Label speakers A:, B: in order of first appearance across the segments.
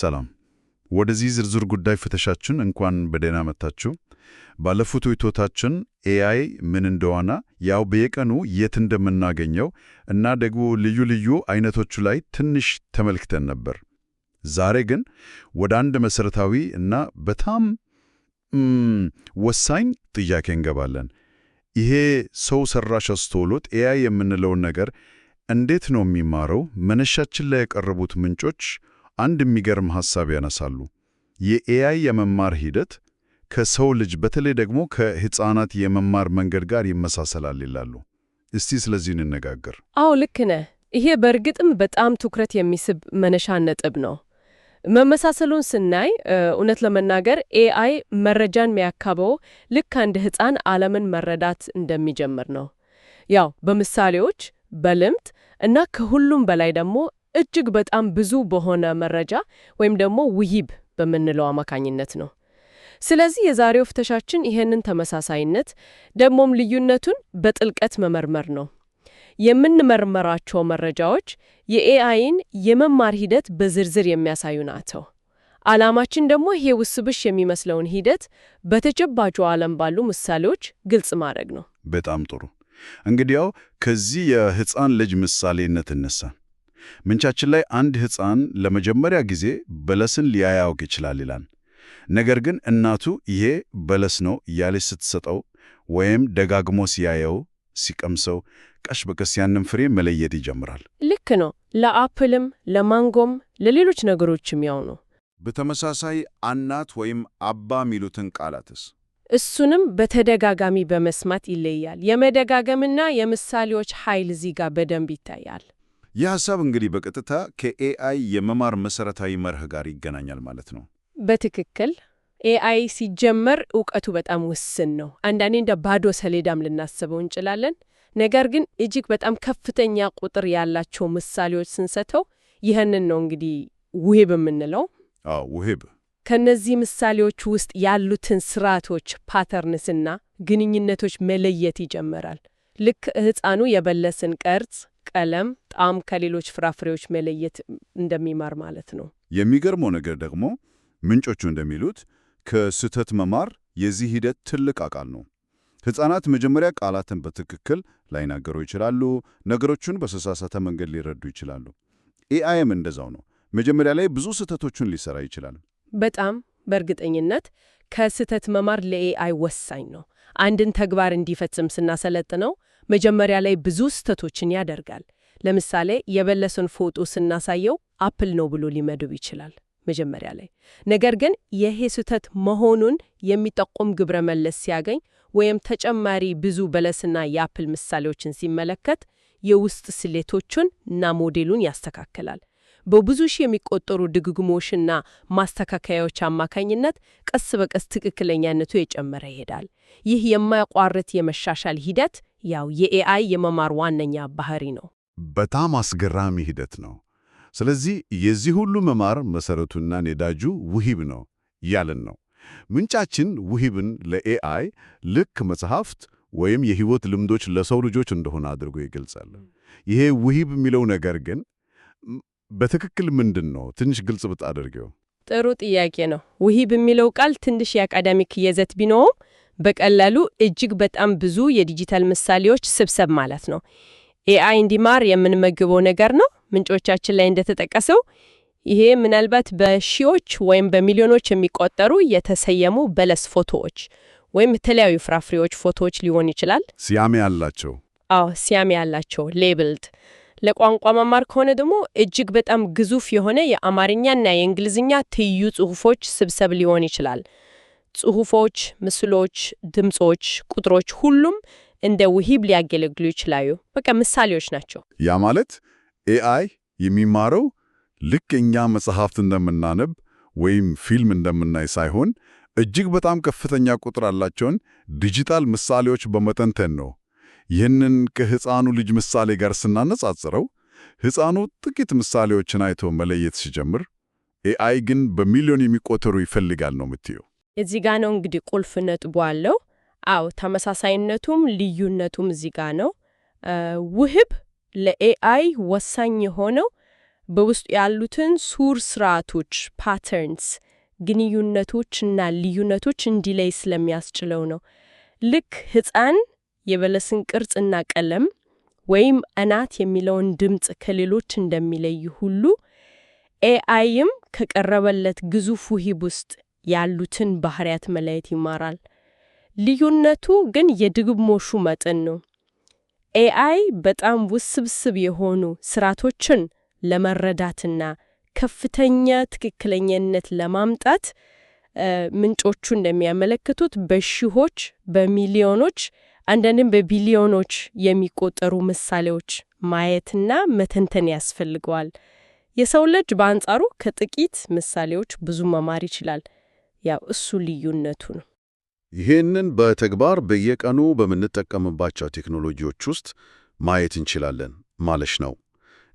A: ሰላም። ወደዚህ ዝርዝር ጉዳይ ፍተሻችን እንኳን በደህና መጣችሁ። ባለፉት ውይይቶቻችን AI ምን እንደሆነ፣ ያው በየቀኑ የት እንደምናገኘው እና ደግሞ ልዩ ልዩ አይነቶቹ ላይ ትንሽ ተመልክተን ነበር። ዛሬ ግን ወደ አንድ መሰረታዊ እና በጣም ወሳኝ ጥያቄ እንገባለን። ይሄ ሰው ሰራሽ አስተውሎት AI የምንለውን ነገር እንዴት ነው የሚማረው? መነሻችን ላይ የቀረቡት ምንጮች አንድ የሚገርም ሐሳብ ያነሳሉ። የ AI የመማር ሂደት ከሰው ልጅ፣ በተለይ ደግሞ ከሕፃናት የመማር መንገድ ጋር ይመሳሰላል ይላሉ። እስቲ ስለዚህ እንነጋገር።
B: አዎ፣ ልክ ነህ። ይሄ በእርግጥም በጣም ትኩረት የሚስብ መነሻ ነጥብ ነው። መመሳሰሉን ስናይ እውነት ለመናገር AI መረጃን የሚያካበው ልክ አንድ ሕፃን ዓለምን መረዳት እንደሚጀምር ነው። ያው በምሳሌዎች፣ በልምድ እና ከሁሉም በላይ ደግሞ እጅግ በጣም ብዙ በሆነ መረጃ ወይም ደግሞ ውሂብ በምንለው አማካኝነት ነው። ስለዚህ የዛሬው ፍተሻችን ይሄንን ተመሳሳይነት ደግሞም ልዩነቱን በጥልቀት መመርመር ነው። የምንመረምራቸው መረጃዎች የ AI ን የመማር ሂደት በዝርዝር የሚያሳዩ ናቸው። ዓላማችን ደግሞ ይሄ ውስብስብ የሚመስለውን ሂደት በተጨባጩ ዓለም ባሉ ምሳሌዎች ግልጽ ማድረግ ነው።
A: በጣም ጥሩ። እንግዲያው ከዚህ የሕፃን ልጅ ምሳሌነት እንነሳ። ምንጫችን ላይ አንድ ሕፃን ለመጀመሪያ ጊዜ በለስን ሊያያውቅ ይችላል ይላል። ነገር ግን እናቱ ይሄ በለስ ነው እያለች ስትሰጠው ወይም ደጋግሞ ሲያየው፣ ሲቀምሰው ቀስ በቀስ ያንን ፍሬ መለየት ይጀምራል።
B: ልክ ነው። ለ apple ም፣ ለማንጎም፣ ለሌሎች ነገሮችም ያው ነው።
C: በተመሳሳይ እናት ወይም አባ የሚሉትን ቃላትስ?
B: እሱንም በተደጋጋሚ በመስማት ይለያል። የመደጋገምና የምሳሌዎች ኃይል እዚህ ጋር በደንብ ይታያል።
C: ይህ ሐሳብ እንግዲህ በቀጥታ ከ AI የመማር መሰረታዊ መርህ ጋር ይገናኛል ማለት ነው።
B: በትክክል። AI ሲጀመር እውቀቱ በጣም ውስን ነው። አንዳንዴ እንደ ባዶ ሰሌዳም ልናስበው እንችላለን። ነገር ግን እጅግ በጣም ከፍተኛ ቁጥር ያላቸው ምሳሌዎች ስንሰጠው፣ ይህንን ነው እንግዲህ ውሂብ የምንለው።
C: አዎ፣ ውሂብ።
B: ከነዚህ ምሳሌዎች ውስጥ ያሉትን ስርዓቶች፣ patterns ና ግንኙነቶች መለየት ይጀምራል። ልክ ሕፃኑ የበለስን ቅርጽ፣ ቀለም፣ ጣዕም ከሌሎች ፍራፍሬዎች መለየት እንደሚማር ማለት ነው።
A: የሚገርመው ነገር ደግሞ ምንጮቹ እንደሚሉት ከስህተት መማር የዚህ ሂደት ትልቅ አካል ነው። ሕፃናት መጀመሪያ ቃላትን በትክክል ላይናገሩ ይችላሉ። ነገሮቹን በተሳሳተ መንገድ ሊረዱ ይችላሉ። AI ም እንደዛው ነው። መጀመሪያ ላይ ብዙ ስህተቶችን ሊሰራ ይችላል።
B: በጣም በእርግጠኝነት ከስህተት መማር ለ AI ወሳኝ ነው። አንድን ተግባር እንዲፈጽም ስናሰለጥነው መጀመሪያ ላይ ብዙ ስህተቶችን ያደርጋል። ለምሳሌ የበለስን ፎቶ ስናሳየው apple ነው ብሎ ሊመድብ ይችላል መጀመሪያ ላይ። ነገር ግን ይሄ ስህተት መሆኑን የሚጠቁም ግብረ መልስ ሲያገኝ ወይም ተጨማሪ ብዙ በለስና የ apple ምሳሌዎችን ሲመለከት የውስጥ ስሌቶቹን እና ሞዴሉን ያስተካክላል። በብዙ ሺህ የሚቆጠሩ ድግግሞሽና ማስተካከያዎች አማካኝነት ቀስ በቀስ ትክክለኛነቱ እየጨመረ ይሄዳል። ይህ የማያቋርጥ የመሻሻል ሂደት ያው የ AI የመማር ዋነኛ ባህሪ ነው።
A: በጣም አስገራሚ ሂደት ነው። ስለዚህ የዚህ ሁሉ መማር መሰረቱና ነዳጁ ውሂብ ነው እያልን ነው። ምንጫችን ውሂብን ለ AI ልክ መጽሐፍት ወይም የህይወት ልምዶች ለሰው ልጆች እንደሆነ አድርጎ ይገልጻል። ይሄ ውሂብ የሚለው ነገር ግን በትክክል ምንድን ነው? ትንሽ ግልጽ ብታደርጊው።
B: ጥሩ ጥያቄ ነው። ውሂብ የሚለው ቃል ትንሽ የ academic ይዘት ቢኖረውም በቀላሉ እጅግ በጣም ብዙ የዲጂታል ምሳሌዎች ስብስብ ማለት ነው። AI እንዲማር የምንመግበው ነገር ነው። ምንጮቻችን ላይ እንደተጠቀሰው ይሄ ምናልባት በሺዎች ወይም በሚሊዮኖች የሚቆጠሩ የተሰየሙ በለስ ፎቶዎች ወይም የተለያዩ ፍራፍሬዎች ፎቶዎች ሊሆን ይችላል።
A: ስያሜ ያላቸው።
B: አዎ፣ ስያሜ ያላቸው፣ labeled። ለቋንቋ መማር ከሆነ ደግሞ እጅግ በጣም ግዙፍ የሆነ የአማርኛና የእንግሊዝኛ ትይዩ ጽሑፎች ስብስብ ሊሆን ይችላል። ጽሑፎች፣ ምስሎች፣ ድምጾች፣ ቁጥሮች ሁሉም እንደ ውሂብ ሊያገለግሉ ይችላሉ። በቃ ምሳሌዎች ናቸው።
A: ያ ማለት AI የሚማረው ልክ እኛ መጽሐፍት እንደምናነብ ወይም ፊልም እንደምናይ ሳይሆን እጅግ በጣም ከፍተኛ ቁጥር ያላቸውን ዲጂታል ምሳሌዎች በመተንተን ነው። ይህንን ከሕፃኑ ልጅ ምሳሌ ጋር ስናነጻጽረው ሕፃኑ ጥቂት ምሳሌዎችን አይቶ መለየት ሲጀምር፣ AI ግን በሚሊዮን የሚቆጠሩ ይፈልጋል ነው የምትይው?
B: እዚህ ጋ ነው እንግዲህ ቁልፍ ነጥቡ አለው። አዎ፣ ተመሳሳይነቱም ልዩነቱም እዚህ ጋ ነው። ውሂብ ለ AI ወሳኝ የሆነው በውስጡ ያሉትን ሱር ስርዓቶች patterns፣ ግንኙነቶችና ልዩነቶች እንዲለይ ስለሚያስችለው ነው። ልክ ሕፃን የበለስን ቅርጽና ቀለም ወይም እናት የሚለውን ድምፅ ከሌሎች እንደሚለይ ሁሉ AI ም ከቀረበለት ግዙፍ ውሂብ ውስጥ ያሉትን ባህሪያት መለየት ይማራል። ልዩነቱ ግን የድግግሞሹ መጠን ነው። AI በጣም ውስብስብ የሆኑ ስርዓቶችን ለመረዳትና ከፍተኛ ትክክለኛነት ለማምጣት ምንጮቹ እንደሚያመለክቱት በሺዎች፣ በሚሊዮኖች፣ አንዳንድም በቢሊዮኖች የሚቆጠሩ ምሳሌዎች ማየትና መተንተን ያስፈልገዋል። የሰው ልጅ በአንጻሩ ከጥቂት ምሳሌዎች ብዙ መማር ይችላል። ያው እሱ ልዩነቱ ነው።
A: ይህንን በተግባር በየቀኑ በምንጠቀምባቸው ቴክኖሎጂዎች ውስጥ ማየት እንችላለን ማለት ነው።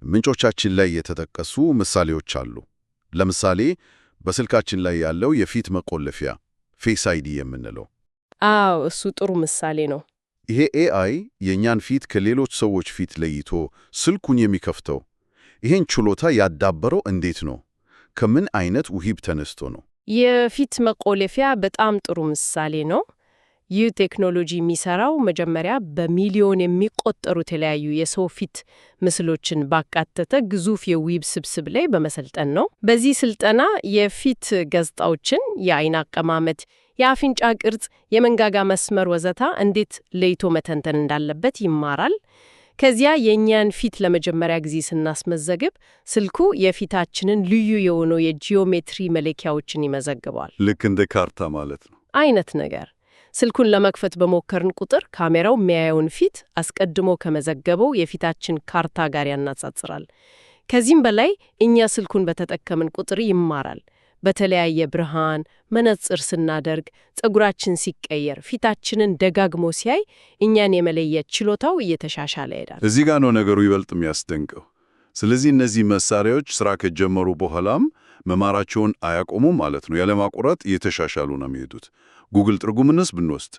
A: ምንጮቻችን ላይ የተጠቀሱ ምሳሌዎች አሉ። ለምሳሌ በስልካችን ላይ ያለው የፊት መቆለፊያ Face ID የምንለው።
B: አዎ፣ እሱ ጥሩ ምሳሌ ነው።
A: ይሄ AI የእኛን ፊት ከሌሎች ሰዎች ፊት ለይቶ ስልኩን የሚከፍተው ይህን ችሎታ ያዳበረው እንዴት ነው? ከምን አይነት ውሂብ ተነስቶ ነው?
B: የፊት መቆለፊያ በጣም ጥሩ ምሳሌ ነው። ይህ ቴክኖሎጂ የሚሰራው መጀመሪያ በሚሊዮን የሚቆጠሩ የተለያዩ የሰው ፊት ምስሎችን ባካተተ ግዙፍ የውሂብ ስብስብ ላይ በመሰልጠን ነው። በዚህ ስልጠና የፊት ገጽታዎችን፣ የአይን አቀማመጥ፣ የአፍንጫ ቅርጽ፣ የመንጋጋ መስመር ወዘተ እንዴት ለይቶ መተንተን እንዳለበት ይማራል። ከዚያ የእኛን ፊት ለመጀመሪያ ጊዜ ስናስመዘግብ ስልኩ የፊታችንን ልዩ የሆኑ የጂኦሜትሪ መለኪያዎችን ይመዘግባል።
A: ልክ እንደ ካርታ ማለት ነው
B: አይነት ነገር። ስልኩን ለመክፈት በሞከርን ቁጥር ካሜራው የሚያየውን ፊት አስቀድሞ ከመዘገበው የፊታችን ካርታ ጋር ያነጻጽራል። ከዚህም በላይ እኛ ስልኩን በተጠቀምን ቁጥር ይማራል። በተለያየ ብርሃን፣ መነጽር ስናደርግ፣ ፀጉራችን ሲቀየር፣ ፊታችንን ደጋግሞ ሲያይ እኛን የመለየት ችሎታው እየተሻሻለ ይሄዳል።
A: እዚህ ጋር ነው ነገሩ ይበልጥ የሚያስደንቀው። ስለዚህ እነዚህ መሳሪያዎች ስራ ከጀመሩ በኋላም መማራቸውን አያቆሙም ማለት ነው። ያለማቋረጥ እየተሻሻሉ ነው የሚሄዱት። ጉግል ትርጉምንስ ብንወስድ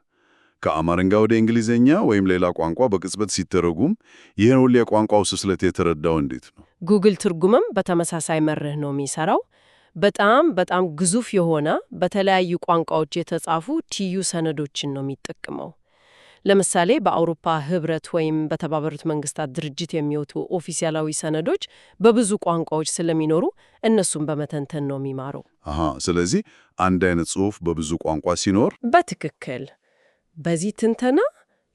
A: ከአማርኛ ወደ እንግሊዝኛ ወይም ሌላ ቋንቋ በቅጽበት ሲተረጉም ይህን ሁሉ የቋንቋ ውስብስብነት የተረዳው እንዴት ነው?
B: ጉግል ትርጉምም በተመሳሳይ መርህ ነው የሚሰራው። በጣም በጣም ግዙፍ የሆነ በተለያዩ ቋንቋዎች የተጻፉ ትይዩ ሰነዶችን ነው የሚጠቀመው። ለምሳሌ በአውሮፓ ሕብረት ወይም በተባበሩት መንግስታት ድርጅት የሚወጡ ኦፊሴላዊ ሰነዶች በብዙ ቋንቋዎች ስለሚኖሩ እነሱን በመተንተን ነው የሚማረው።
A: አሃ፣ ስለዚህ አንድ አይነት ጽሑፍ በብዙ ቋንቋ ሲኖር
B: በትክክል። በዚህ ትንተና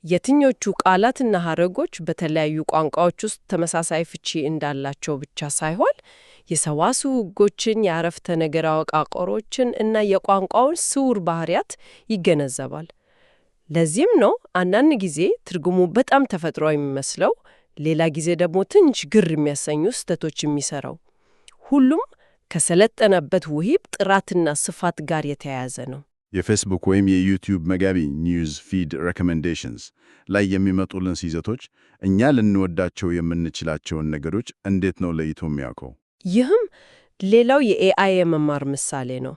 B: የትኞቹ ቃላትና ሐረጎች በተለያዩ ቋንቋዎች ውስጥ ተመሳሳይ ፍቺ እንዳላቸው ብቻ ሳይሆን የሰዋስው ሕጎችን፣ የአረፍተ ነገር አወቃቀሮችን እና የቋንቋውን ስውር ባህሪያት ይገነዘባል። ለዚህም ነው አንዳንድ ጊዜ ትርጉሙ በጣም ተፈጥሯዊ የሚመስለው፣ ሌላ ጊዜ ደግሞ ትንሽ ግር የሚያሰኙ ስህተቶች የሚሰራው። ሁሉም ከሰለጠነበት ውሂብ ጥራትና ስፋት ጋር የተያያዘ ነው።
A: የፌስቡክ ወይም የዩቲዩብ መጋቢ news feed recommendations ላይ የሚመጡልን ይዘቶች እኛ ልንወዳቸው የምንችላቸውን ነገሮች እንዴት ነው ለይቶ የሚያውቀው?
B: ይህም ሌላው የ AI የመማር ምሳሌ ነው።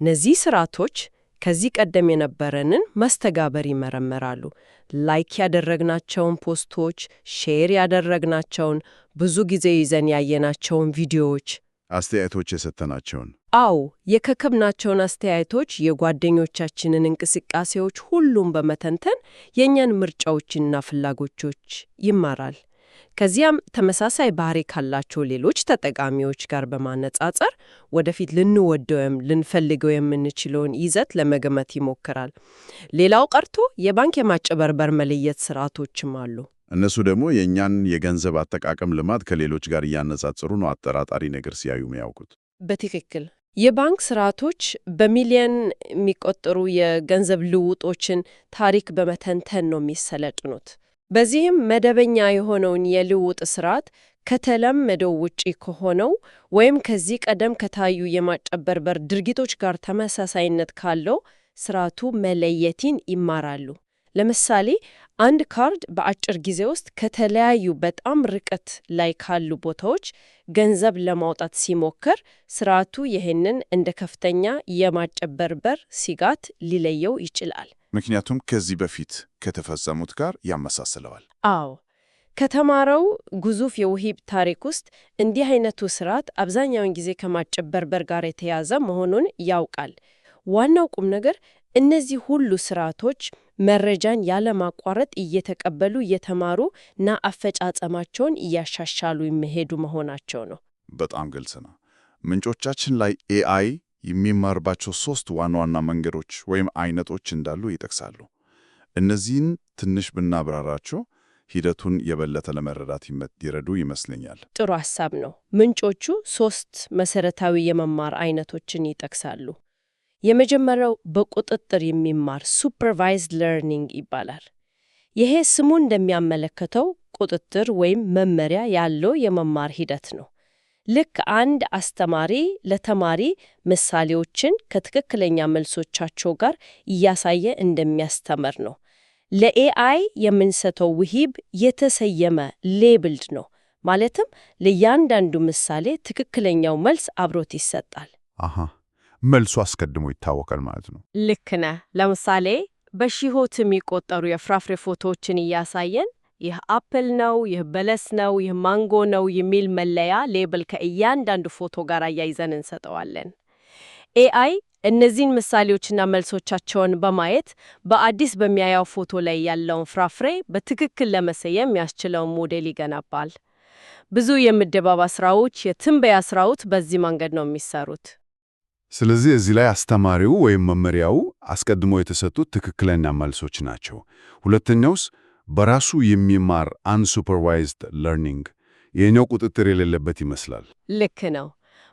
B: እነዚህ ስርዓቶች ከዚህ ቀደም የነበረንን መስተጋብር ይመረምራሉ። Like ያደረግናቸውን post ኦች፣ share ያደረግናቸውን፣ ብዙ ጊዜ ይዘን ያየናቸውን ቪዲዮዎች፣
A: አስተያየቶች የሰጠናቸውን።
B: አዎ፣ የከከብናቸውን አስተያየቶች፣ የጓደኞቻችንን እንቅስቃሴዎች ሁሉም በመተንተን የእኛን ምርጫዎችና ፍላጎቶች ይማራል። ከዚያም ተመሳሳይ ባህሪ ካላቸው ሌሎች ተጠቃሚዎች ጋር በማነጻጸር ወደፊት ልንወደው ወይም ልንፈልገው የምንችለውን ይዘት ለመገመት ይሞክራል። ሌላው ቀርቶ የባንክ የማጭበርበር መለየት ስርዓቶችም አሉ።
A: እነሱ ደግሞ የእኛን የገንዘብ አጠቃቀም ልማድ ከሌሎች ጋር እያነጻጸሩ ነው አጠራጣሪ ነገር ሲያዩ የሚያውቁት።
B: በትክክል። የባንክ ስርዓቶች በሚሊየን የሚቆጠሩ የገንዘብ ልውውጦችን ታሪክ በመተንተን ነው የሚሰለጥኑት። በዚህም መደበኛ የሆነውን የልውውጥ ስርዓት ከተለመደው ውጪ ከሆነው ወይም ከዚህ ቀደም ከታዩ የማጭበርበር ድርጊቶች ጋር ተመሳሳይነት ካለው ስርዓቱ መለየትን ይማራሉ። ለምሳሌ አንድ ካርድ በአጭር ጊዜ ውስጥ ከተለያዩ በጣም ርቀት ላይ ካሉ ቦታዎች ገንዘብ ለማውጣት ሲሞክር ስርዓቱ ይህንን እንደ ከፍተኛ የማጭበርበር ስጋት ሊለየው ይችላል።
C: ምክንያቱም ከዚህ በፊት ከተፈጸሙት ጋር ያመሳስለዋል።
B: አዎ፣ ከተማረው ግዙፍ የውሂብ ታሪክ ውስጥ እንዲህ አይነቱ ስርዓት አብዛኛውን ጊዜ ከማጭበርበር ጋር የተያዘ መሆኑን ያውቃል። ዋናው ቁም ነገር እነዚህ ሁሉ ስርዓቶች መረጃን ያለማቋረጥ እየተቀበሉ፣ እየተማሩ እና አፈጻጸማቸውን እያሻሻሉ የሚሄዱ መሆናቸው ነው።
A: በጣም ግልጽ ነው። ምንጮቻችን ላይ AI የሚማርባቸው ሶስት ዋና ዋና መንገዶች ወይም አይነቶች እንዳሉ ይጠቅሳሉ። እነዚህን ትንሽ ብናብራራቸው ሂደቱን የበለጠ ለመረዳት ይረዱ ይመስለኛል።
B: ጥሩ ሐሳብ ነው። ምንጮቹ ሶስት መሰረታዊ የመማር አይነቶችን ይጠቅሳሉ። የመጀመሪያው በቁጥጥር የሚማር supervised learning ይባላል። ይሄ ስሙ እንደሚያመለክተው ቁጥጥር ወይም መመሪያ ያለው የመማር ሂደት ነው። ልክ አንድ አስተማሪ ለተማሪ ምሳሌዎችን ከትክክለኛ መልሶቻቸው ጋር እያሳየ እንደሚያስተምር ነው። ለ AI የምንሰጠው ውሂብ የተሰየመ labeled ነው። ማለትም ለእያንዳንዱ ምሳሌ ትክክለኛው መልስ አብሮት ይሰጣል።
A: አሃ፣ መልሱ አስቀድሞ ይታወቃል ማለት ነው።
B: ልክ ነህ። ለምሳሌ በሺዎች የሚቆጠሩ የፍራፍሬ ፎቶዎችን እያሳየን ይህ apple ነው፣ ይህ በለስ ነው፣ ይህ ማንጎ ነው የሚል መለያ label ከእያንዳንዱ ፎቶ ጋር አያይዘን እንሰጠዋለን። AI እነዚህን ምሳሌዎችና መልሶቻቸውን በማየት በአዲስ በሚያየው ፎቶ ላይ ያለውን ፍራፍሬ በትክክል ለመሰየም የሚያስችለውን ሞዴል ይገነባል። ብዙ የምደባ ስራዎች፣ የትንበያ ስራዎች በዚህ መንገድ ነው የሚሰሩት።
A: ስለዚህ እዚህ ላይ አስተማሪው ወይም መመሪያው አስቀድሞ የተሰጡት ትክክለኛ መልሶች ናቸው። ሁለተኛውስ በራሱ የሚማር unsupervised learning፣ ይህኛው ቁጥጥር የሌለበት ይመስላል።
B: ልክ ነው።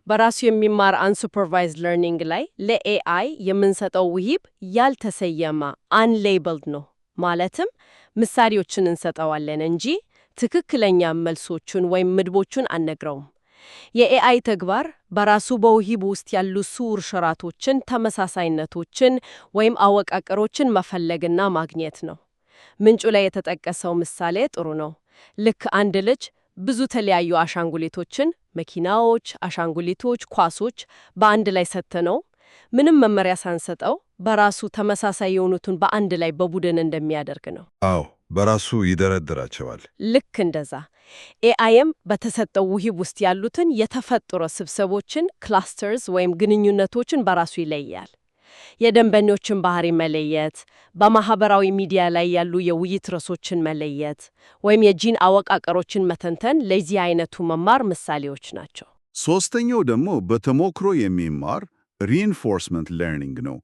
B: በራሱ የሚማር unsupervised learning ላይ ለ AI የምንሰጠው ውሂብ ያልተሰየመ unlabeled ነው። ማለትም ምሳሌዎችን እንሰጠዋለን እንጂ ትክክለኛ መልሶቹን ወይም ምድቦቹን አንነግረውም። የ AI ተግባር በራሱ በውሂብ ውስጥ ያሉ ስውር ስርዓቶችን፣ ተመሳሳይነቶችን ወይም አወቃቀሮችን መፈለግና ማግኘት ነው። ምንጩ ላይ የተጠቀሰው ምሳሌ ጥሩ ነው። ልክ አንድ ልጅ ብዙ የተለያዩ አሻንጉሊቶችን፣ መኪናዎች፣ አሻንጉሊቶች፣ ኳሶች በአንድ ላይ ሰጥተነው ምንም መመሪያ ሳንሰጠው በራሱ ተመሳሳይ የሆኑትን በአንድ ላይ በቡድን እንደሚያደርግ ነው።
A: አዎ፣ በራሱ ይደረድራቸዋል።
B: ልክ እንደዛ AI ም በተሰጠው ውሂብ ውስጥ ያሉትን የተፈጥሮ ስብስቦችን clusters ወይም ግንኙነቶችን በራሱ ይለያል። የደንበኞችን ባህሪ መለየት፣ በማህበራዊ ሚዲያ ላይ ያሉ የውይይት ርዕሶችን መለየት ወይም የጂን አወቃቀሮችን መተንተን ለዚህ አይነቱ መማር ምሳሌዎች ናቸው።
A: ሶስተኛው ደግሞ በተሞክሮ የሚማር reinforcement learning ነው።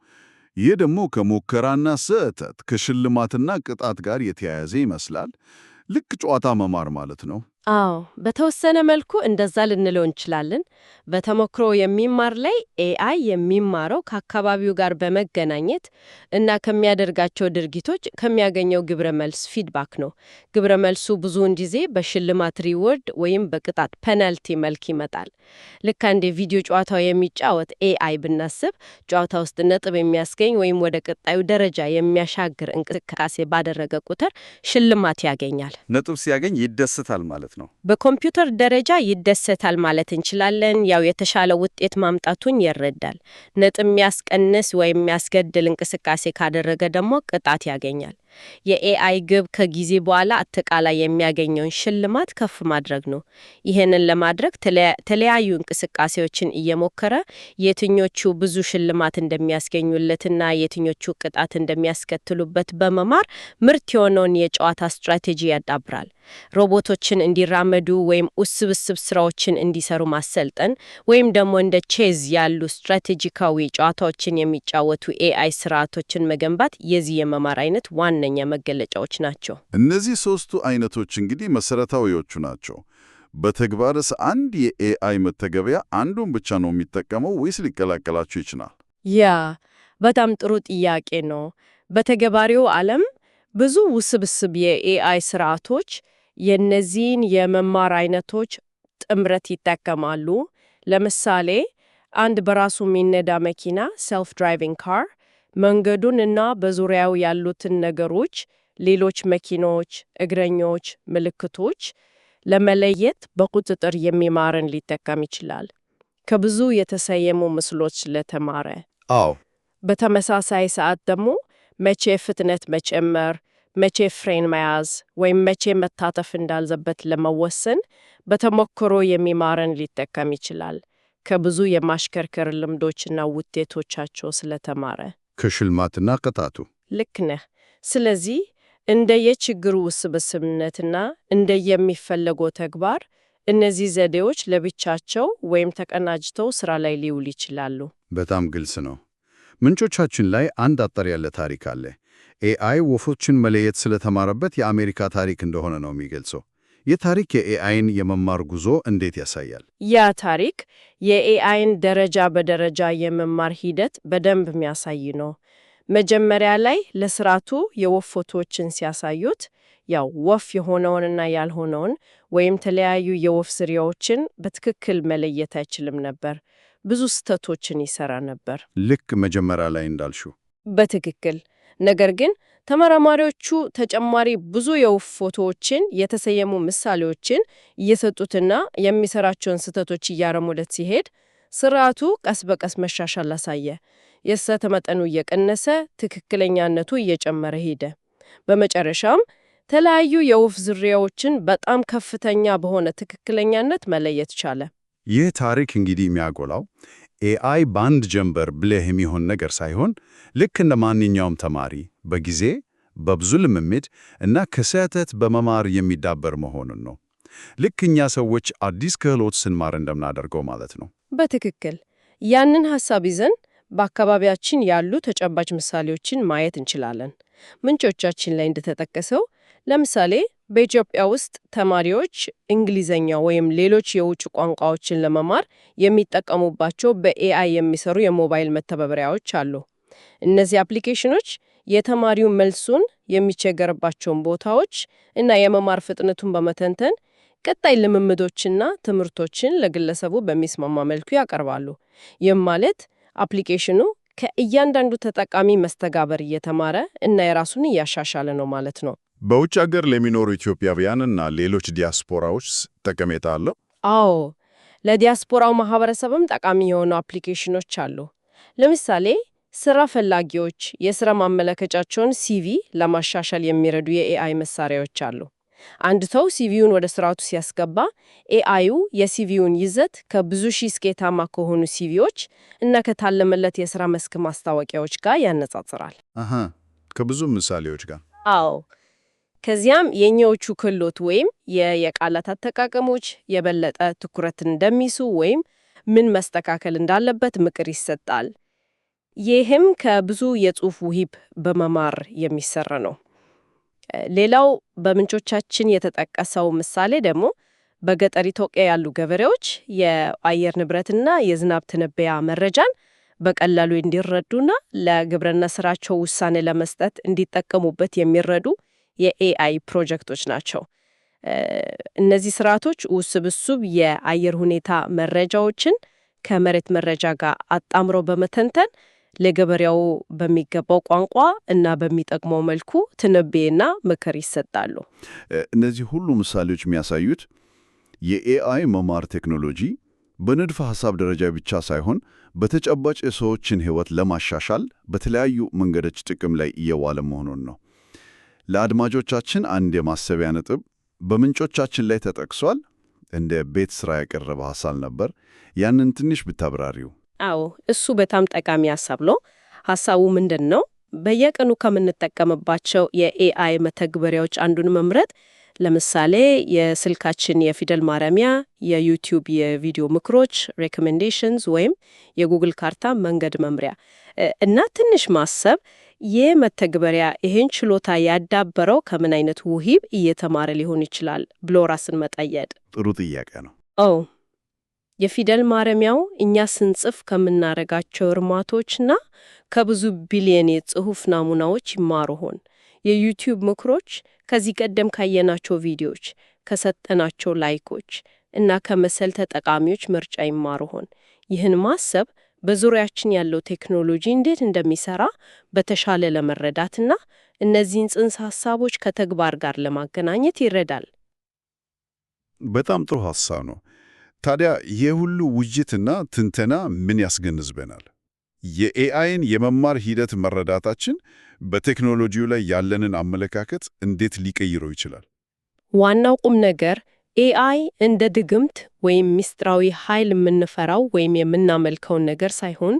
A: ይህ ደግሞ ከሙከራና ስህተት፣ ከሽልማትና ቅጣት ጋር የተያያዘ ይመስላል። ልክ ጨዋታ መማር ማለት ነው።
B: አዎ፣ በተወሰነ መልኩ እንደዛ ልንለው እንችላለን። በተሞክሮ የሚማር ላይ AI የሚማረው ከአካባቢው ጋር በመገናኘት እና ከሚያደርጋቸው ድርጊቶች ከሚያገኘው ግብረ መልስ feedback ነው። ግብረ መልሱ ብዙውን ጊዜ በሽልማት reward ወይም በቅጣት penalty መልክ ይመጣል። ልክ አንድ የቪዲዮ ጨዋታ የሚጫወት AI ብናስብ ጨዋታ ውስጥ ነጥብ የሚያስገኝ ወይም ወደ ቀጣዩ ደረጃ የሚያሻግር እንቅስቃሴ ባደረገ ቁጥር ሽልማት ያገኛል።
C: ነጥብ ሲያገኝ ይደሰታል ማለት ነው።
B: በኮምፒውተር ደረጃ ይደሰታል ማለት እንችላለን። ያው የተሻለ ውጤት ማምጣቱን ይረዳል። ነጥብ የሚያስቀንስ ወይም የሚያስገድል እንቅስቃሴ ካደረገ ደግሞ ቅጣት ያገኛል። የ AI ግብ ከጊዜ በኋላ አጠቃላይ የሚያገኘውን ሽልማት ከፍ ማድረግ ነው። ይህንን ለማድረግ የተለያዩ እንቅስቃሴዎችን እየሞከረ የትኞቹ ብዙ ሽልማት እንደሚያስገኙለትና የትኞቹ ቅጣት እንደሚያስከትሉበት በመማር ምርጥ የሆነውን የጨዋታ ስትራቴጂ ያዳብራል። ሮቦቶችን እንዲራመዱ ወይም ውስብስብ ስራዎችን እንዲሰሩ ማሰልጠን ወይም ደግሞ እንደ ቼዝ ያሉ ስትራቴጂካዊ ጨዋታዎችን የሚጫወቱ AI ስርዓቶችን መገንባት የዚህ የመማር አይነት ዋነኛ መገለጫዎች ናቸው።
A: እነዚህ ሶስቱ አይነቶች እንግዲህ መሰረታዊዎቹ ናቸው። በተግባርስ አንድ የ AI መተግበሪያ አንዱን ብቻ ነው የሚጠቀመው ወይስ ሊቀላቀላቸው ይችላል?
B: ያ በጣም ጥሩ ጥያቄ ነው። በተግባራዊው ዓለም ብዙ ውስብስብ የ AI ስርዓቶች የእነዚህን የመማር አይነቶች ጥምረት ይጠቀማሉ። ለምሳሌ አንድ በራሱ የሚነዳ መኪና self driving car መንገዱን እና በዙሪያው ያሉትን ነገሮች፣ ሌሎች መኪኖች፣ እግረኞች፣ ምልክቶች ለመለየት በቁጥጥር የሚማርን ሊጠቀም ይችላል። ከብዙ የተሰየሙ ምስሎች ስለተማረ። በተመሳሳይ ሰዓት ደግሞ መቼ ፍጥነት መጨመር፣ መቼ ፍሬን መያዝ ወይም መቼ መታጠፍ እንዳለበት ለመወሰን በተሞክሮ የሚማርን ሊጠቀም ይችላል፣ ከብዙ የማሽከርከር ልምዶችና ውጤቶቻቸው ስለተማረ።
A: ከሽልማትና ቅጣቱ።
B: ልክ ነህ። ስለዚህ እንደየችግሩ ውስብስብነትና እንደየሚፈለገው ተግባር እነዚህ ዘዴዎች ለብቻቸው ወይም ተቀናጅተው ስራ ላይ ሊውሉ ይችላሉ።
A: በጣም ግልጽ ነው። ምንጮቻችን ላይ አንድ አጠር ያለ ታሪክ አለ። AI ወፎችን መለየት ስለተማረበት የአሜሪካ ታሪክ እንደሆነ ነው የሚገልጸው። ይህ ታሪክ የ AI ን የመማር ጉዞ እንዴት ያሳያል?
B: ያ ታሪክ የ AI ን ደረጃ በደረጃ የመማር ሂደት በደንብ የሚያሳይ ነው። መጀመሪያ ላይ ለስርዓቱ የወፍ ፎቶዎችን ሲያሳዩት ያው ወፍ የሆነውንና ያልሆነውን ወይም የተለያዩ የወፍ ዝርያዎችን በትክክል መለየት አይችልም ነበር። ብዙ ስህተቶችን ይሰራ ነበር።
A: ልክ መጀመሪያ ላይ እንዳልሽው።
B: በትክክል። ነገር ግን ተመራማሪዎቹ ተጨማሪ ብዙ የወፍ ፎቶዎችን፣ የተሰየሙ ምሳሌዎችን እየሰጡትና የሚሰራቸውን ስህተቶች እያረሙለት ሲሄድ ስርዓቱ ቀስ በቀስ መሻሻል አሳየ። የስህተት መጠኑ እየቀነሰ፣ ትክክለኛነቱ እየጨመረ ሄደ። በመጨረሻም የተለያዩ የወፍ ዝርያዎችን በጣም ከፍተኛ በሆነ ትክክለኛነት መለየት ቻለ።
A: ይህ ታሪክ እንግዲህ የሚያጎላው AI በአንድ ጀንበር ብልህ የሚሆን ነገር ሳይሆን ልክ እንደ ማንኛውም ተማሪ በጊዜ፣ በብዙ ልምምድ እና ከስህተት በመማር የሚዳበር መሆኑን ነው። ልክ እኛ ሰዎች አዲስ ክህሎት ስንማር እንደምናደርገው ማለት ነው።
B: በትክክል። ያንን ሐሳብ ይዘን በአካባቢያችን ያሉ ተጨባጭ ምሳሌዎችን ማየት እንችላለን። ምንጮቻችን ላይ እንደተጠቀሰው ለምሳሌ በኢትዮጵያ ውስጥ ተማሪዎች እንግሊዘኛ ወይም ሌሎች የውጭ ቋንቋዎችን ለመማር የሚጠቀሙባቸው በ AI የሚሰሩ የሞባይል መተግበሪያዎች አሉ። እነዚህ አፕሊኬሽኖች የተማሪው መልሱን፣ የሚቸገርባቸውን ቦታዎች እና የመማር ፍጥነቱን በመተንተን ቀጣይ ልምምዶችና ትምህርቶችን ለግለሰቡ በሚስማማ መልኩ ያቀርባሉ። ይህም ማለት አፕሊኬሽኑ ከእያንዳንዱ ተጠቃሚ መስተጋብር እየተማረ እና የራሱን እያሻሻለ ነው ማለት ነው።
A: በውጭ አገር ለሚኖሩ ኢትዮጵያውያንና ሌሎች ዲያስፖራዎች ጠቀሜታ አለው?
B: አዎ፣ ለዲያስፖራው ማህበረሰብም ጠቃሚ የሆኑ አፕሊኬሽኖች አሉ። ለምሳሌ ስራ ፈላጊዎች የስራ ማመልከቻቸውን CV ለማሻሻል የሚረዱ የ AI መሳሪያዎች አሉ። አንድ ሰው CV ውን ወደ ስርዓቱ ሲያስገባ AI ዩ የ CV ውን ይዘት ከብዙ ሺህ ስኬታማ ከሆኑ CV ዎች እና ከታለመለት የስራ መስክ ማስታወቂያዎች ጋር ያነጻጽራል።
A: አሃ፣ ከብዙ ምሳሌዎች ጋር።
B: አዎ። ከዚያም የትኞቹ ክህሎት ወይም የቃላት አጠቃቀሞች የበለጠ ትኩረት እንደሚሹ ወይም ምን መስተካከል እንዳለበት ምክር ይሰጣል። ይህም ከብዙ የጽሑፍ ውሂብ በመማር የሚሰራ ነው። ሌላው በምንጮቻችን የተጠቀሰው ምሳሌ ደግሞ በገጠር ኢትዮጵያ ያሉ ገበሬዎች የአየር ንብረትና የዝናብ ትንበያ መረጃን በቀላሉ እንዲረዱና ለግብርና ስራቸው ውሳኔ ለመስጠት እንዲጠቀሙበት የሚረዱ የ AI ፕሮጀክቶች ናቸው። እነዚህ ስርዓቶች ውስብስብ የአየር ሁኔታ መረጃዎችን ከመሬት መረጃ ጋር አጣምረው በመተንተን ለገበሬው በሚገባው ቋንቋ እና በሚጠቅመው መልኩ ትንበያና ምክር ይሰጣሉ።
A: እነዚህ ሁሉ ምሳሌዎች የሚያሳዩት የ AI መማር ቴክኖሎጂ በንድፈ ሐሳብ ደረጃ ብቻ ሳይሆን በተጨባጭ የሰዎችን ሕይወት ለማሻሻል በተለያዩ መንገዶች ጥቅም ላይ እየዋለ መሆኑን ነው። ለአድማጮቻችን አንድ የማሰቢያ ነጥብ በምንጮቻችን ላይ ተጠቅሷል። እንደ ቤት ስራ የቀረበ ሐሳብ ነበር። ያንን ትንሽ ብታብራሪው።
B: አዎ፣ እሱ በጣም ጠቃሚ ሐሳብ ነው። ሐሳቡ ምንድን ነው? በየቀኑ ከምንጠቀምባቸው የ AI መተግበሪያዎች አንዱን መምረጥ፣ ለምሳሌ የስልካችን የፊደል ማረሚያ፣ የዩቲዩብ የቪዲዮ ምክሮች recommendations፣ ወይም የጉግል ካርታ መንገድ መምሪያ እና ትንሽ ማሰብ፣ ይህ መተግበሪያ ይህን ችሎታ ያዳበረው ከምን አይነት ውሂብ እየተማረ ሊሆን ይችላል ብሎ ራስን መጠየቅ።
A: ጥሩ ጥያቄ ነው።
B: አዎ፣ የፊደል ማረሚያው እኛ ስንጽፍ ከምናረጋቸው እርማቶችና ከብዙ ቢሊየን የጽሑፍ ናሙናዎች ይማር ይሆን? የዩቲዩብ ምክሮች ከዚህ ቀደም ካየናቸው ቪዲዮዎች፣ ከሰጠናቸው like ኦች እና ከመሰል ተጠቃሚዎች ምርጫ ይማር ይሆን? ይህን ማሰብ በዙሪያችን ያለው ቴክኖሎጂ እንዴት እንደሚሰራ በተሻለ ለመረዳትና እነዚህን ጽንሰ ሐሳቦች ከተግባር ጋር ለማገናኘት ይረዳል።
A: በጣም ጥሩ ሐሳብ ነው። ታዲያ ይህ ሁሉ ውይይትና ትንተና ምን ያስገነዝበናል? የ AI ን የመማር ሂደት መረዳታችን በቴክኖሎጂው ላይ ያለንን አመለካከት እንዴት ሊቀይረው ይችላል?
B: ዋናው ቁም ነገር AI እንደ ድግምት ወይም ምስጢራዊ ኃይል የምንፈራው ወይም የምናመልከውን ነገር ሳይሆን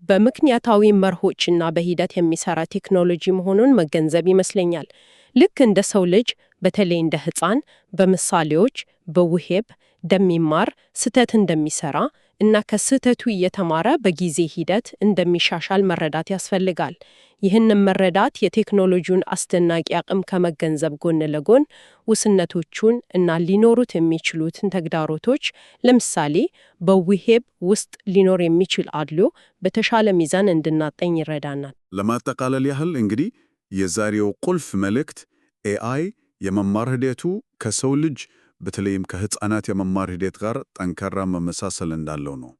B: በምክንያታዊ መርሆችና በሂደት የሚሰራ ቴክኖሎጂ መሆኑን መገንዘብ ይመስለኛል። ልክ እንደ ሰው ልጅ፣ በተለይ እንደ ሕፃን፣ በምሳሌዎች በውሄብ እንደሚማር፣ ስህተት እንደሚሰራ እና ከስህተቱ እየተማረ በጊዜ ሂደት እንደሚሻሻል መረዳት ያስፈልጋል። ይህንን መረዳት የቴክኖሎጂውን አስደናቂ አቅም ከመገንዘብ ጎን ለጎን ውስንነቶቹን እና ሊኖሩት የሚችሉትን ተግዳሮቶች፣ ለምሳሌ በውሄብ ውስጥ ሊኖር የሚችል አድሎ፣ በተሻለ ሚዛን እንድናጠኝ ይረዳናል።
A: ለማጠቃለል ያህል እንግዲህ የዛሬው ቁልፍ መልእክት AI የመማር ሂደቱ ከሰው ልጅ፣ በተለይም ከሕፃናት የመማር ሂደት ጋር ጠንካራ መመሳሰል እንዳለው ነው።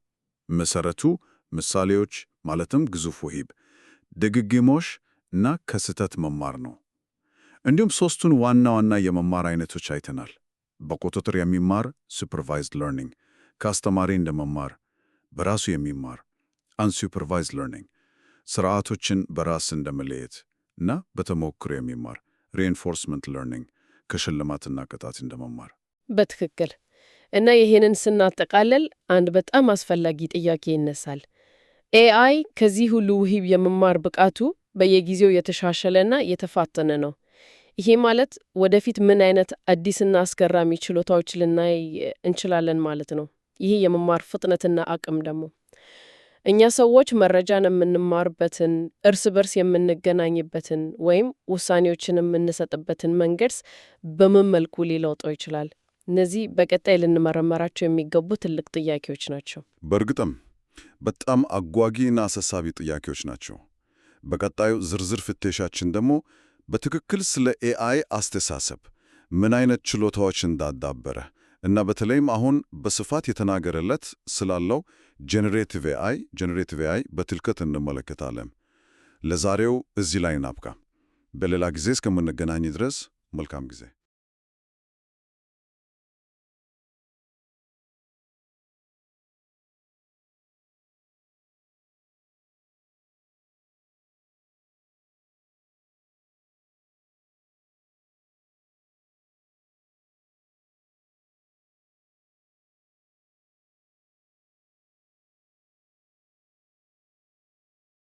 A: መሰረቱ ምሳሌዎች ማለትም ግዙፍ ውሂብ፣ ድግግሞሽ እና ከስህተት መማር ነው። እንዲሁም ሦስቱን ዋና ዋና የመማር አይነቶች አይተናል። በቁጥጥር የሚማር supervised learning፣ ከአስተማሪ እንደመማር፣ በራሱ የሚማር unsupervised learning፣ ስርዓቶችን በራስ እንደመለየት፣ እና በተሞክሮ የሚማር reinforcement learning፣ ከሽልማትና ቅጣት እንደመማር።
B: በትክክል። እና ይሄንን ስናጠቃልል አንድ በጣም አስፈላጊ ጥያቄ ይነሳል። AI ከዚህ ሁሉ ውሂብ የመማር ብቃቱ በየጊዜው የተሻሻለና የተፋጠነ ነው። ይሄ ማለት ወደፊት ምን አይነት አዲስና አስገራሚ ችሎታዎች ልናይ እንችላለን ማለት ነው? ይሄ የመማር ፍጥነትና አቅም ደግሞ እኛ ሰዎች መረጃን የምንማርበትን፣ እርስ በርስ የምንገናኝበትን ወይም ውሳኔዎችን የምንሰጥበትን መንገድስ በምን መልኩ ሊለውጠው ይችላል? እነዚህ በቀጣይ ልንመረመራቸው የሚገቡ ትልቅ ጥያቄዎች ናቸው።
A: በእርግጥም በጣም አጓጊና አሳሳቢ ጥያቄዎች ናቸው። በቀጣዩ ዝርዝር ፍተሻችን ደግሞ በትክክል ስለ AI አስተሳሰብ፣ ምን አይነት ችሎታዎች እንዳዳበረ እና በተለይም አሁን በስፋት እየተነገረለት ስላለው generative AI በጥልቀት እንመለከታለን። ለዛሬው እዚህ ላይ እናብቃ። በሌላ ጊዜ እስከምንገናኝ ድረስ መልካም ጊዜ።